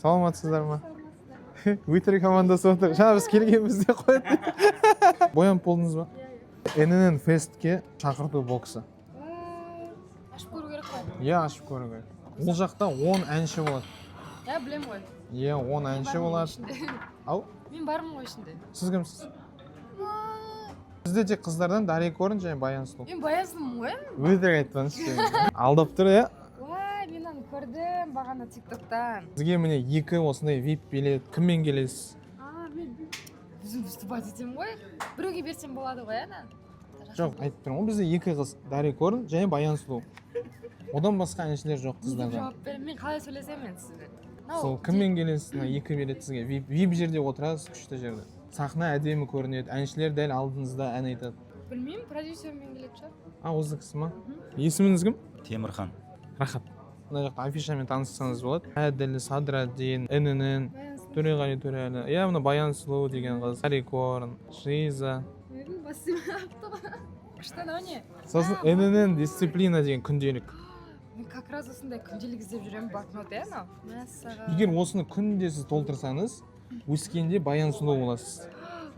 Саламатсыздар ма? Өтірік амандасып отыр. Жаңа біз келгенімізде қояды. Боянып болдыңыз ба? ННН Фестке шақырту боксы. Ашып көру керек қой. Иә, ашып көру керек. Ол жақта 10 әнші болады. Иә, білемін ғой. Иә, 10 әнші Бармын ғой болады. ішінде. Ау? Мен бармын ғой ішінде. Сіз кімсіз? Бізде тек қыздардан Дарья Корн және Баян Сұлу. Мен Баян Сұлумын ғой. Өтірік айтпаңызшы. Алдап тұр, иә. Уай, мен аны көрдім бағана Тиктоктан. Сізге, міне, екі осындай вип билет. Кіммен келесіз? А, мен өзім выступать етемін ғой. Біреуге берсем болады ғой, ана. Жоқ, айтып тұрмын ғой, бізде екі қыз: Дарья Корн және Баян Сұлу. Одан басқа әншілер жоқ Не деп қыздардан. жауап беремін? Мен қалай сөйлесемін енді сізбен? Мынау Сол, кіммен келесіз? Мына екі билет сізге. Вип жерде отырасыз, күшті жерде. Сахна әдемі көрінеді, әншілер дәл алдыңызда ән айтады. Білмеймін, продюсермен келетін шығар. А, осы кісі ма? Есіміңіз кім? Темірхан. Рахат. Мына жақта афишамен таныссаңыз болады. Әділ Садраддин, ННН. Баян Сұлу. Төреғали Төреәлі, иә. Мына Баян Сұлу деген қыз, Дарья Корн, Жиза. Өзім басым ауырып ғой. Күшті, анау не? Сосын ННН дисциплина деген күнделік. Мен как раз осындай күнделік іздеп жүремін, блокнот, иә, анау. Мәссаған! Егер осыны күнде сіз толтырсаңыз, өскенде Баян Сұлу боласыз.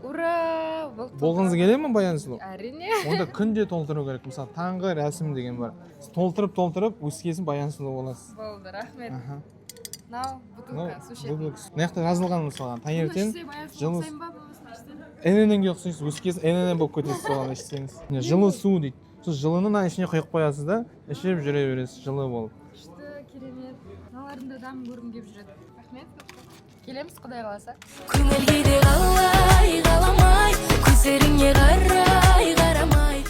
Ура! Болды. Болғыңыз келе ме Баян Сұлу? Әрине. Онда күнде толтыру керек. Мысалы, таңғы рәсім деген бар. Сіз толтырып, толтырып, өскесін Баян Сұлу боласыз. Болды, рахмет. Аха. Мынау Мынау бутылка су ішетін. Бутылка. Мына жақта жазылған, мысалға, таңертең Бұны ішсе, Баян Сұлу жылы ұқсаймын ба, болмаса ішсем? НННге ұқсайсыз, өскесін ННН болып кетесіз соған ішсеңіз. Міне, жылы су дейді. Сол жылыны мына ішіне құйып қоясыз да, ішіп жүре бересіз жылы болып. Күшті, керемет. Мыналардың да дәмін көргім келіп жүреді. Рахмет, келеміз, құдай қаласа. Көңіл кейде қалай қаламай, көздеріңе қарай қарамай.